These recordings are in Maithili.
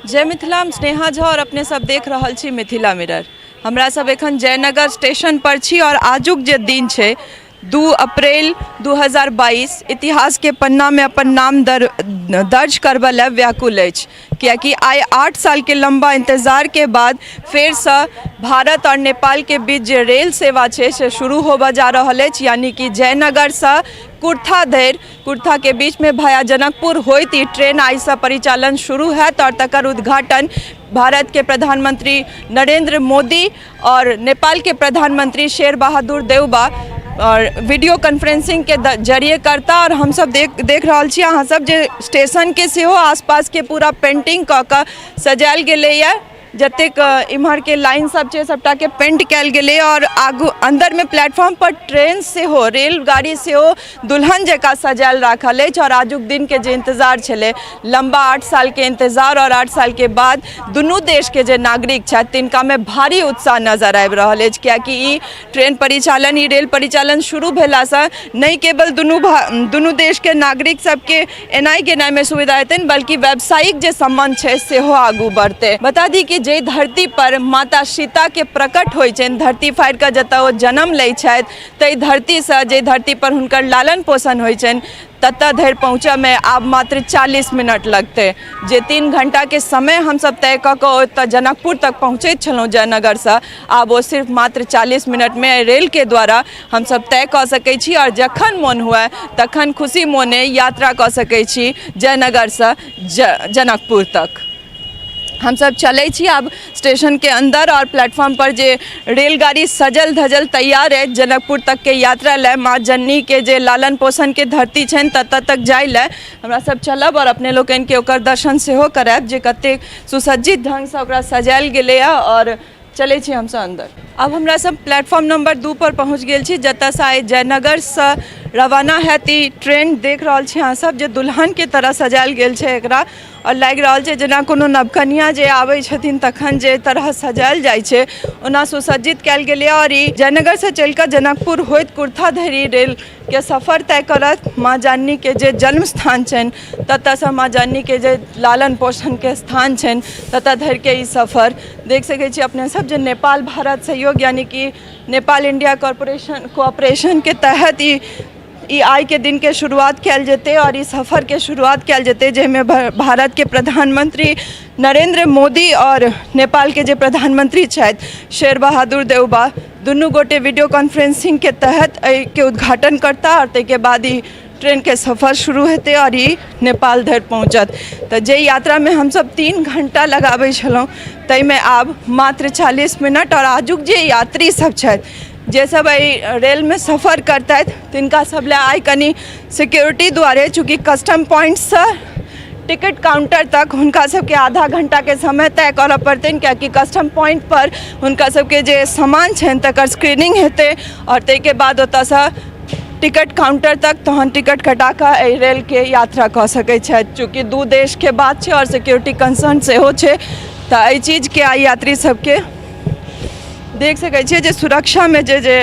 जय मिथिला, हम स्नेहा झा और अपने सब देख रहल छी मिथिला मिरर। हमरा सब एखन जयनगर स्टेशन पर छी और आजुक जे दिन छै 2 अप्रैल 2022 इतिहास के पन्ना में अपन नाम दर्ज करबऽ लए व्याकुल अछि, कियाकि आइ 8 साल के लंबा इंतजार के बाद फेरसँ भारत और नेपाल के बीच जे रेल सेवा छै से शुरू होबऽ जा रहल अछि। यानी कि जयनगरसँ कुर्था धरि, कुर्था के बीच में भाया जनकपुर होइत ई ट्रेन आइसँ परिचालन शुरू हैत और तकर उद्घाटन भारत के प्रधानमंत्री नरेंद्र मोदी और नेपाल के प्रधानमंत्री शेर बहादुर देउबा और वीडियो कॉन्फ्रेंसिंग के जरिए करता। और हमसब देख देख रहल छी अहाँ सब जे स्टेशन के सेहो आसपास के पूरा पेंटिंग कऽ कऽ सजायल गेलैए। जतेक इम्हर के लाइन सब छै सबटा के पेंट कयल गेलै और आगू अंदर में प्लेटफॉर्म पर ट्रेन सेहो, रेलगाड़ी सेहो दुल्हन जकाँ सजायल राखल अछि। और आजुक दिन के जे इंतजार छलै, लंबा 8 साल के इंतजार, और 8 साल के बाद दुनू देश के जे नागरिक छथि तिनका में भारी उत्साह नजर आबि रहल अछि, कियाकि ई ट्रेन परिचालन, ई रेल परिचालन शुरू भेलासँ नहि केवल दुनू देश के नागरिक सबके एनाइ गेनाइ में सुविधा हेतनि, बल्कि व्यावसायिक जे संबंध छै सेहो आगू बढ़तै। बता दी कि जाहि धरती पर माता सीता के प्रकट होइ छनि, धरती फाड़ि कऽ जतऽ ओ जन्म लै छथि, ताहि धरतीसँ, जाहि धरती पर हुनकर लालन पोषण होइ छनि, ततऽ धरि पहुँचऽमे आब मात्र 40 मिनट लगतै। जे 3 घंटाके समय हमसब तय कऽ कऽ ओतऽ जनकपुर तक पहुँचैत छलहुँ जयनगरसँ, आब ओ सिर्फ मात्र 40 मिनटमे रेलके द्वारा हमसब तय कऽ सकै छी आओर जखन मोन हुए तखन खुशी मोने यात्रा कऽ सकै छी जयनगरसँ जनकपुर तक। हमसब चलै छी आब स्टेशनके अन्दर और प्लेटफॉर्म पर जे रेलगाड़ी सजल धजल तैयार अछि जनकपुर तकके यात्रा लए, माँ जननीके जे लालन पोषणके धरती छनि ततऽ तक जाय लए हमरा सब चलब और अपने लोकनिके ओकर दर्शन सेहो करायब जे कतेक सुसज्जित ढङ्गसँ ओकरा सजायल गेलैए। और चलै छी हमसब अन्दर। आब हमरा सब प्लेटफॉर्म नंबर 2 पर पहुँच गेल छी, जतऽसँ आइ जयनगरसँ रवाना हैत ई ट्रेन। देख रहल छी अहाँ सब जे दुल्हनके तरह सजायल गेल छै एकरा और लागि रहल छै जेना कोनो नवकनिया जे आबै छथिन तखन जे तरह सजायल जाइ छै ओना सुसज्जित कयल गेलैए। और ई जयनगरसँ चलि कऽ जनकपुर होइत कुर्था धरि रेलके सफर तय करत। माँ जननीके जे जन्म स्थान छनि ततऽसँ माँ जननीके जे लालन पोषणके स्थान छनि ततऽ धरिके ई सफर देख सकै छी अपने सब जे नेपाल भारत सहयोग यानी कि नेपाल इंडिया कॉर्पोरेशन कोऑपरेशनके तहत ई आइके दिनके शुरुआत कयल जेतै और ई सफरके शुरुआत कयल जेतै, जाहिमे भारतके प्रधानमंत्री नरेंद्र मोदी और नेपालके जे प्रधानमंत्री छथि शेर बहादुर देउबा दुनू गोटे वीडियो कॉन्फ्रेंसिंगके तहत एहिके उद्घाटन करता और ताहिके बाद ई ट्रेनके सफर शुरू हेतै और ई नेपाल धरि पहुँचत। तऽ जे यात्रामे हमसब 3 घंटा लगाबै छलहुँ ताहिमे आब मात्र 40 मिनट। और आजुक जे यात्री सब छथि जे सब एहि रेलमे सफर करतथि तिनका सब लए आइ कनि सिक्योरिटी दुआरे, चूँकि कस्टम पॉइंटसँ टिकट काउंटर तक हुनका सबके आधा घंटाके समय तय करऽ पड़तनि, कियाकि कस्टम पॉइंट पर हुनका सबके जे सामान छनि तकर स्क्रीनिंग हेतै और ताहिके बाद ओतऽसँ टिकट काउंटर तक तहन टिकट कटा कऽ एहि रेलके यात्रा कऽ सकै छथि। चूँकि दू देशके बात छै आओर सिक्योरिटी कंसर्न सेहो छै, तऽ एहि चीजके आइ यात्री सबके देख सकै छियै जे सुरक्षामे जे जे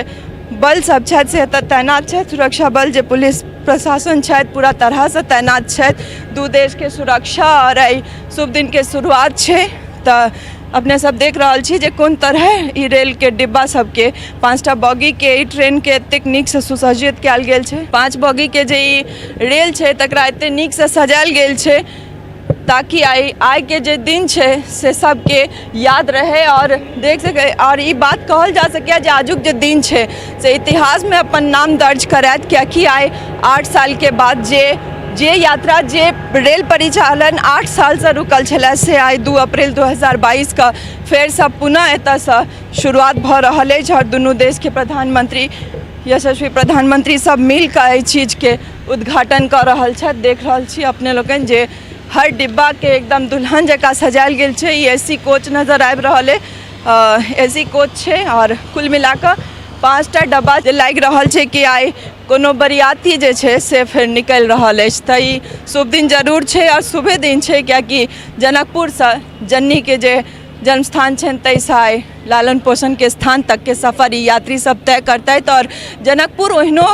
बल सब छथि से एतऽ तैनात छथि। सुरक्षा बल जे पुलिस प्रशासन छथि पूरा तरहसँ तैनात छथि। दू देशके सुरक्षा आओर एहि शुभ दिनके शुरुआत छै। तऽ अपने सब देख रहल छी जे कोन तरहे ई रेलके डिब्बा सबके 5टा बॉगीके ई ट्रेनके एतेक नीकसँ सुसज्जित कयल गेल छै। 5 बॉगीके जे ई रेल छै तकरा एतेक नीकसँ सजायल गेल छै ताकि आइके जे दिन छै से सबके याद रहै और देख सकै। और ई बात कहल जा सकैए जे आजुक जे दिन छै से इतिहासमे अपन नाम दर्ज करायत, कियाकि आइ 8 सालके बाद जे जे यात्रा, जे रेल परिचालन 8 सालसँ रुकल छलै से आइ 2 अप्रैल 2022 के फेरसँ पुनः एतऽसँ शुरुआत भऽ रहल अछि और दुनू देशके प्रधानमंत्री, यशस्वी प्रधानमंत्री सब मिलकऽ एहि चीजके उद्घाटन कऽ रहल छथि। देख रहल छी अपने लोकनि जे हर डिब्बाके एकदम दुल्हन जकाँ सजायल गेल छै। ई ए सी कोच नजर आबि रहल अछि, ए सी कोच छै और कुल मिलाकऽ 5टा डब्बा जे लागि रहल छै कि आइ कोनो बरियाती जे छै से फेर निकलि रहल अछि। तऽ ई शुभ दिन जरूर छै और शुभे दिन छै, कियाकि जनकपुरसँ जननीके जे जन्मस्थान छनि ताहिसँ आइ लालन पोषणके स्थान तकके सफर ई यात्री सब तय करतथि। आओर जनकपुर ओहिनो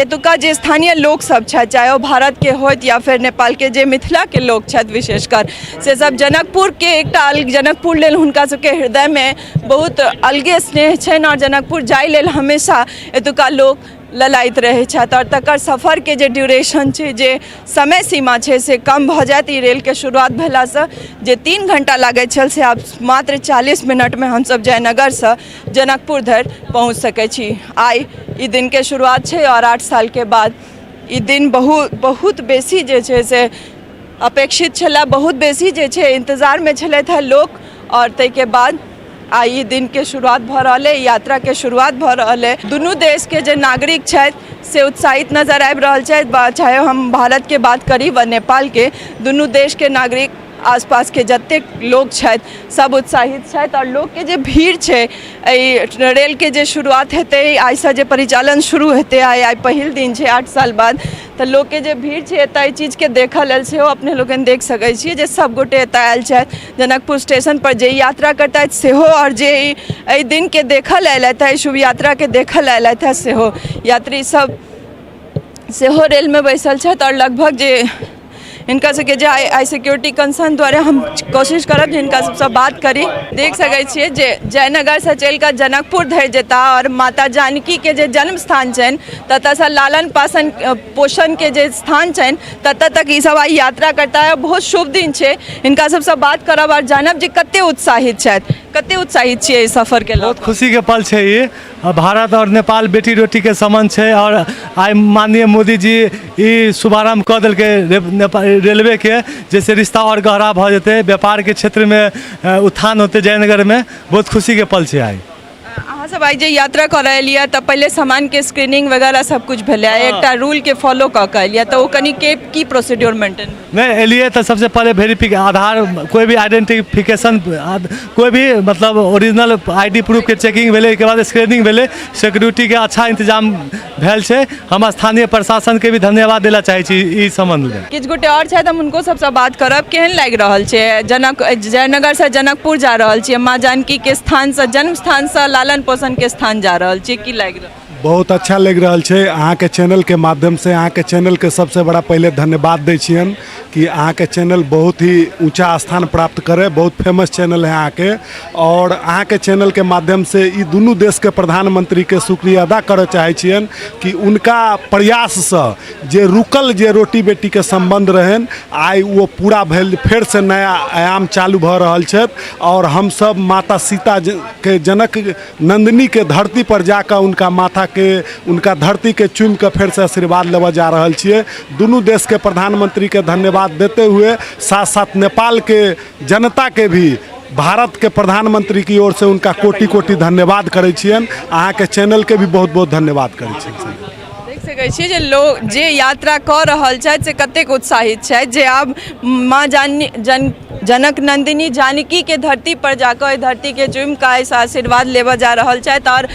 एतुका जे स्थानीय लोकसभ छथि, चाहे ओ भारतके होथि या फेर नेपालके जे मिथिलाके लोक छथि विशेषकर, से सब जनकपुरके एकटा अलग, जनकपुर लेल हुनका सबके हृदयमे बहुत अलगे स्नेह छनि आओर जनकपुर जाय लेल हमेशा एतुका लोक ललायत रहै छथि। आओर तकर सफरके जे ड्यूरेशन छै, जे समय सीमा छै, से कम भऽ जायत ई रेलके शुरुआत भेलासँ। जे 3 घण्टा लागैत छल से आब मात्र 40 मिनटमे हमसब जयनगरसँ जनकपुर धरि पहुँच सकै छी। आइ ई दिनके शुरुआत छै आओर 8 सालके बाद ई दिन बहुत बहुत बेसी जे छै से अपेक्षित छलए, बहुत बेसी जे छै इन्तजारमे छलथि हेँ लोक। आओर ताहिके बाद आइ ई दिनके शुरुआत भऽ रहल अइ, यात्राके शुरुआत भऽ रहल अइ। दुनू देशके जे नागरिक छथि से उत्साहित नजर आबि रहल छथि, चाहे हम भारतके बात करी वा नेपालके, दुनू देशके नागरिक, आसपासके जतेक लोक छथि सब उत्साहित छथि। आओर लोकके जे भीड़ छै, एहि रेलके जे शुरुआत हेतै आइसँ, जे परिचालन शुरू हेतै आइ, आइ पहिल दिन छै 8 साल बाद, तऽ लोकके जे भीड़ छै एतऽ एहि चीजके देखऽ लेल, सेहो अपने लोकनि देख सकै छियै जे सभगोटे एतऽ आयल छथि जनकपुर स्टेशनपर, जे यात्रा करतथि सेहो आओर जे एहि दिनके देखऽ लेल अयलथि, एहि शुभ यात्राके देखऽ लेल अयलथि हँ सेहो यात्री सब सेहो रेलमे बैसल छथि। आओर लगभग जे हिनका सबके जे आइ आइ सिक्योरिटी कंसर्न द्वारे हम कोशिश करब जे हिनका सबसँ बात करी। देख सकै छियै जे जयनगरसँ चलि कऽ जनकपुर धरि जेता आओर माता जानकीके जे जन्म स्थान छनि ततऽसँ लालन पालन पोषणके जे स्थान छनि ततऽ तक ई सब आइ यात्रा करता। बहुत शुभ दिन छै। हिनका सबसँ बात करब आओर जानब जे कते उत्साहित छथि, कते उत्साहित छियै एहि सफरके लऽ। बहुत खुशीके पल छै ई। भारत आओर नेपाल बेटी रोटीके सम्बन्ध छै आओर आइ माननीय मोदीजी ई शुभारम्भ कऽ देलकै रेलवेके, जाहिसँ रिश्ता आओर गहरा भऽ जेतै, व्यापारके क्षेत्रमे उत्थान होतै जयनगरमे। बहुत खुशीके पल छै आइ। अहाँ सब आइ जे यात्रा करऽ एलियै तऽ पहिले सामानके स्क्रीनिंग वगैरह सब कुछ भेलै, एकटा रूलके फॉलो कऽ कऽ एलियै, तऽ ओ कनि के की प्रोसीड्योर मेंटेन? नहि, एलियै तऽ सबसँ पहिले वेरीफिक आधार, कोइ भी आइडेंटिफिकेशन, कोइ भी मतलब ओरिजिनल I D प्रूफके चेकिंग भेलै। ओहिके बाद स्क्रीनिंग भेलै। सिक्योरिटीके अच्छा इंतजाम भेल छै। हम स्थानीय प्रशासनके भी धन्यवाद दै लए चाहै छी ई सम्बन्धमे। किछु गोटे आओर छथि, हम हुनको सबसँ बात करब। केहन लागि रहल छै? जनक जयनगरसँ जनकपुर जा रहल छियै, माँ जानकीके स्थानसँ, जन्म स्थानसँ लालन पोषणके स्थान जा रहल छियै, की लागि रहल? बहुत अच्छा लागि रहल छै। अहाँके चैनलके माध्यमसँ अहाँके चैनलके सबसँ बड़ा पहिले धन्यवाद दै छियनि कि अहाँके चैनल बहुत ही ऊँचा स्थान प्राप्त करै। बहुत फेमस चैनल है अहाँके। आओर अहाँके चैनलके माध्यमसँ ई दुनू देशके प्रधानमन्त्रीके शुक्रिया अदा करऽ चाहै छियनि कि उनका प्रयाससँ जे रुकल जे रोटी बेटीके सम्बन्ध रहनि, आइ ओ पूरा भेल। फेरसँ नया आयाम चालू भऽ रहल छथि आओर हमसभ माता सीता के जनक नन्दिनीके धरतीपर जाकऽ उनका माथाके, उनका धरतीके चुमिकऽ फेरसँ आशीर्वाद लेबऽ जा रहल छियै। दुनू देशके प्रधानमन्त्रीके धन्यवाद देते हुए साथ साथ नेपालके जनताके भी भारतके प्रधानमन्त्री की ओर से उनका कोटि कोटि धन्यवाद करै छियनि। अहाँके चैनलके भी बहुत बहुत धन्यवाद करै छियनि। देख सकै छियै जे लोक जे यात्रा कऽ रहल छथि से कतेक उत्साहित छथि जे आब माँ जानी जन जनक नन्दिनी जानकीके धरतीपर जाकऽ एहि धरतीके चुमि कऽ एहिसँ आशीर्वाद लेबऽ जा रहल छथि आओर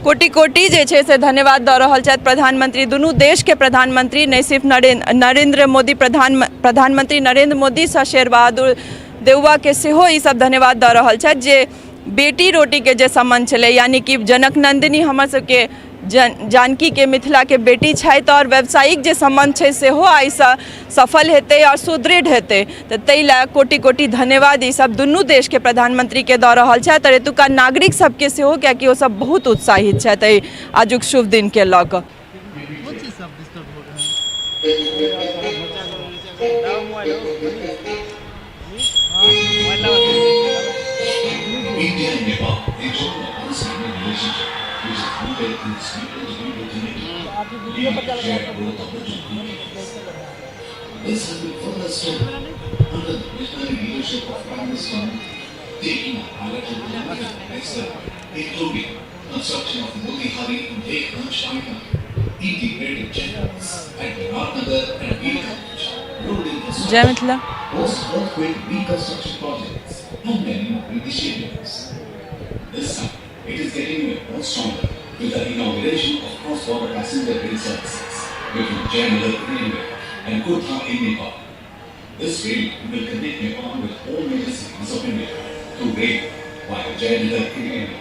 कोटि कोटि जे छै से धन्यवाद दऽ रहल छथि प्रधानमंत्री, दुनू देशके प्रधानमंत्री, नहि सिर्फ नरेन्द्र मोदी, प्रधानमंत्री नरेन्द्र मोदीसँ शेर बहादुर देउवाके सेहो ई सब धन्यवाद दऽ रहल छथि जे बेटी रोटीके जे सम्बन्ध छलै, यानि कि जनक नन्दिनी हमर सबके जन जानकीके मिथिलाके बेटी छथि आओर व्यावसायिक जे सम्बन्ध छै सेहो आइसँ सफल हेतै आओर सुदृढ़ हेतै, तऽ ताहि लए कोटि कोटि धन्यवाद ई सब दुनू देशके प्रधानमन्त्रीके दऽ रहल छथि आओर एतुका नागरिक सबके सेहो, किएकि ओसब बहुत उत्साहित छथि एहि आजुक शुभ दिनके लऽ कऽ। India and Nepal enjoy a long-standing relationship which is rooted in deepest unity, leading to shared growth of the two countries. This has been further strengthened under the visionary leadership of Prime Minister Modi, taking a bilateral journey to the next level, including construction of Motihari and Lekhanj pipeline, integrated checkpoints at Biratnagar and Birganj, road infrastructure, Jai Mithila. post-earthquake reconstruction projects, and many more initiatives. This time, it is getting even more stronger with the inauguration of cross-border passenger rail services between Jayanagar in India and Kurtha in Nepal. This rail line will connect Nepal with all major cities of India through rail via Jayanagar in India.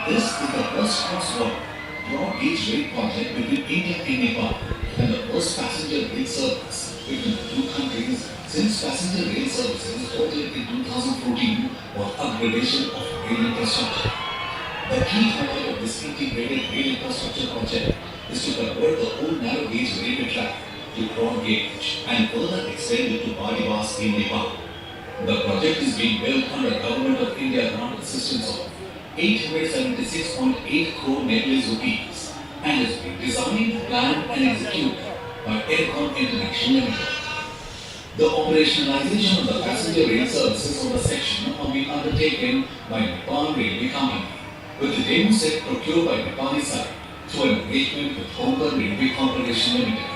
This is the first cross-border broad gauge rail project between India and Nepal and the first passenger rail service between the two countries since passenger rail services halted in 2014 for upgradation of rail infrastructure. The key highlight of this integrated rail infrastructure project is to convert the old narrow gauge railway track to broad gauge and further extend it to Bardibas in Nepal. The project is being built under Government of India grant assistance of 876.8 crore Nepalese rupees and is being designed, planned and executed by Aircon International Limited. The operationalization of the passenger rail services on the section are being undertaken by Nepal Railway Company, with the demo set procured by Nepali side through an arrangement with Konkan Railway Corporation Limited.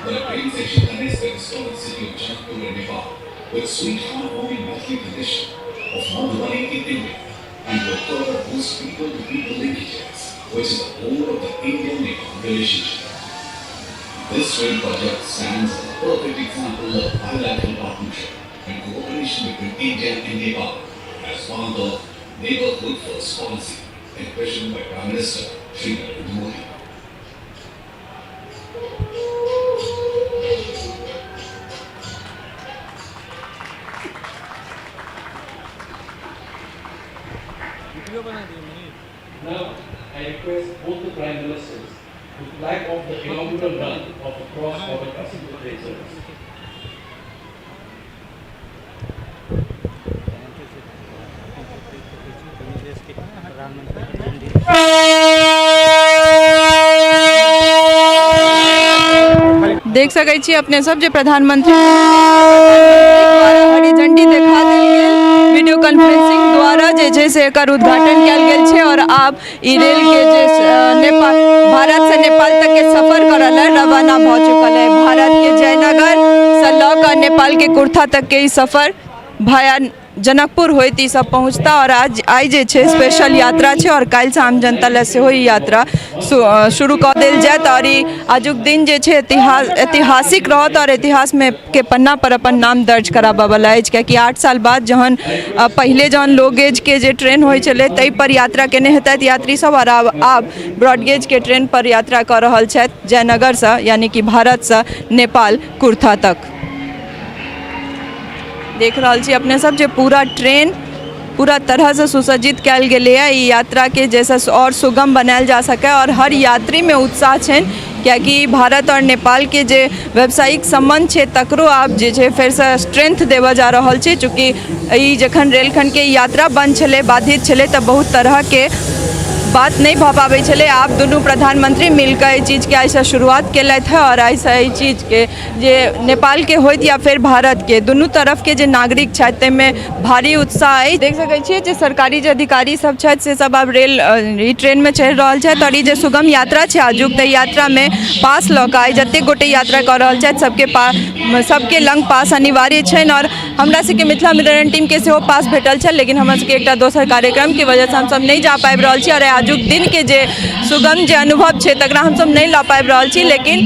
The train section connects the historic city of Janakpur in Nepal with sweet heartwarming Maithili tradition of Madhubani in India and will further boost people-to-people linkages, which is the core of the India-Nepal relationship. This rail project stands as a perfect example of bilateral partnership and cooperation between India and Nepal as one of the neighborhood first policy envisioned by Prime Minister Shri Narendra Modi. Now, I request both the Prime Ministers to flag off the inaugural run of the cross-border passenger train service. दुनू देशके प्रधानमंत्री झंडी देख सकै छी अपने सब जे प्रधानमंत्री द्वारा हरी झंडी देखा देल गेल। वीडियो कॉन्फ्रेंसिंग द्वारा जे छै से एकर उद्घाटन कयल गेल छै और आब ई रेल के जे नेपाल, भारत से नेपाल तक के सफर करऽ लए रवाना भऽ चुकल है। भारत के जयनगर से लऽ कऽ नेपाल के कुर्था तक के ई सफर भाया जनकपुर होइत ई सब पहुँचता और आज आइ जे छै स्पेशल यात्रा छै और काल्हिसँ आम जनता लए सेहो ई यात्रा शुरू कऽ देल जायत। और ई आजुक दिन जे छै इतिहास ऐतिहासिक रहत और इतिहासमे के पन्ना पर अपन नाम दर्ज कराबऽ वला अछि, कियाकि 8 साल बाद जहन पहिले जहन लो गेजके जे ट्रेन होइ छलै, ताहि पर यात्रा केने हेतथि यात्री सब और आब ब्रॉडगेज के ट्रेन पर यात्रा कऽ रहल छथि जयनगरसँ, यानी कि भारतसँ नेपाल कुर्था तक। देख रहल छी अपने सब जे पूरा ट्रेन पूरा तरहसँ सुसज्जित कयल गेलैए ई यात्राके, जाहिसँ आओर सुगम बनायल जा सकै। आओर हर यात्रीमे उत्साह छनि, कियाकि भारत आओर नेपालके जे व्यावसायिक सम्बन्ध छै, तकरो आब जे छै फेरसँ स्ट्रेंथ देबऽ जा रहल छै। चूँकि ई जखन रेलखण्डके यात्रा बंद छलै, बाधित छलै, तऽ बहुत तरहके बात नहि भऽ पाबै छलै। आब दुनू प्रधानमंत्री मिलकऽ एहि चीजके आइसँ शुरुआत केलथि हँ और आइसँ एहि चीजके जे नेपालके होइत या फेर भारतके, दुनू तरफके जे नागरिक छथि, ताहिमे भारी उत्साह अछि। देख सकै छियै जे सरकारी जे अधिकारी सब छथि, से सब आब रेल ई ट्रेनमे चढ़ि रहल छथि और ई जे सुगम यात्रा छै आजुक, तऽ यात्रामे पास लऽ कऽ आइ जतेक गोटे यात्रा कऽ रहल छथि, सबके लग पास अनिवार्य छनि। और हमरा सबके मिथिला मिरर टीमके सेहो पास भेटल छल, लेकिन हमरा सबके एकटा दोसर कार्यक्रमके वजहसँ हमसब नहि जा पाबि रहल छी और आजुक दिनके जे सुगम जे अनुभव छै, तकरा हमसब नहि लऽ पाबि रहल छी। लेकिन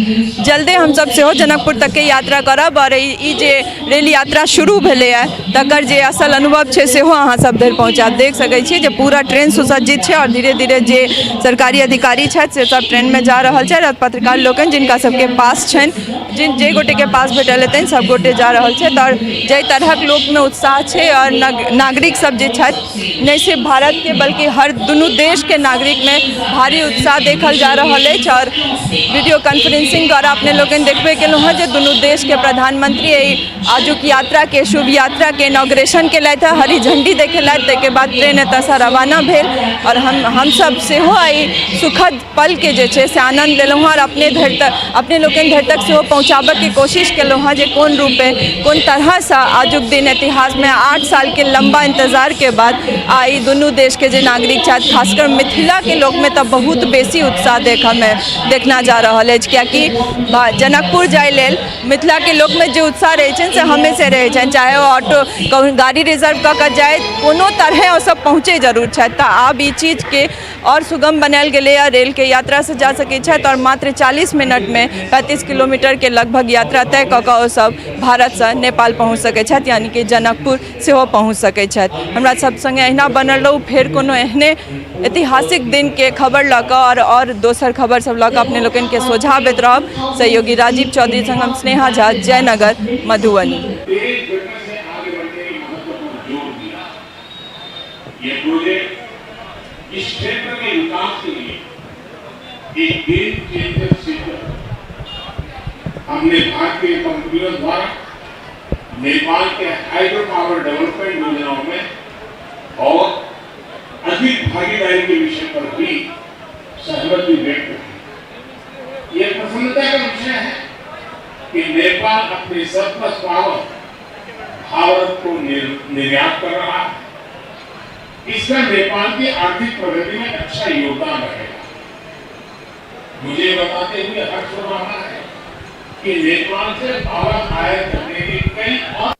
जल्दे हमसब सेहो जनकपुर तकके यात्रा करब और ई ई जे रेल यात्रा शुरू भेलैए, तकर जे असल अनुभव छै, सेहो अहाँ सब धरि पहुँचायब। देख सकै छियै जे पूरा ट्रेन सुसज्जित छै और धीरे धीरे जे सरकारी अधिकारी छथि, से सब ट्रेनमे जा रहल छथि और पत्रकार लोकनि, जिनका सबके पास छनि, जिन जे गोटेके पास भेटल हेतनि, सब गोटे जा रहल छथि। आओर जाहि तरहक लोकमे उत्साह छै और नागरिक सब जे छथि, नहि सिर्फ भारतके बल्कि हर दुनू देशके नागरिकमे भारी उत्साह देखल जा रहल अछि। और वीडियो कॉन्फ्रेंसिंग द्वारा अपने लोकनि देखबे केलहुँ हँ जे दुनू देशके प्रधानमंत्री एहि आजुक यात्राके, शुभ यात्राके इनॉग्रेशन केलथि हँ, हरी झंडी देखेलथि। ताहिके बाद ट्रेन एतऽसँ रवाना भेल और हम हमसब सेहो एहि सुखद पलके जे छै से आनन्द लेलहुँ हँ और अपने धरि तक, अपने लोकनि धरि तक सेहो पहुँचाबऽके कोशिश केलहुँ हँ जे कोन रूपे, कोन तरहसँ आजुक दिन इतिहासमे 8 सालके लम्बा इंतजारके बाद आइ दुनू देशके जे नागरिक छथि, खासकर मिथिला मिथिलाके लोकमे तऽ बहुत बेसी उत्साह देखऽमे देखना जा रहल अछि, कियाकि जनकपुर जाय लेल मिथिलाके लोकमे जे उत्साह रहै छनि से हमेशे रहै छनि, चाहे ओ ऑटो कहूँ गाड़ी रिजर्व कऽ कऽ जाय, कोनो तरहे ओसभ पहुँचै जरूर छथि। तऽ आब ई चीजके आओर सुगम बनायल गेलैए, रेलके यात्रासँ जा सकै छथि आओर मात्र 40 मिनटमे 35 किलोमीटरके लगभग यात्रा तय कऽ कऽ ओसभ भारतसँ नेपाल पहुँच सकै छथि, यानि कि जनकपुर सेहो पहुँच सकै छथि। हमरा सब सङ्गे अहिना बनल रहू, फेर कोनो एहने ऐतिहासिक दिनके खबर लऽ कऽ आओर दोसर खबर सब लऽ कऽ अपने लोकनिके सोझाँ अबैत रहब। सहयोगी राजीव चौधरी संग हम स्नेहा झा, जयनगर, मधुबनी। तेज गति से आगे बढ़ने के महत्व पर जोर दिया। यह प्रोजेक्ट इस क्षेत्र के विकास के लिए एक गेम चेंजर सिद्ध होगा। हमने भारतीय कंपनियों द्वारा नेपाल के हाइड्रो पावर डेवलपमेंट योजनाओं में और अधिक भागीदारी के विषय पर भी सहमति व्यक्त की। यह प्रसन्नता का विषय है कि नेपाल अपनी सरप्लस पावर भारत को निर्यात कर रहा है। इसका नेपाल की आर्थिक प्रगति में अच्छा योगदान रहेगा। मुझे बताते हुए हर्ष हो रहा है कि नेपाल से पावर आयात करने के कई और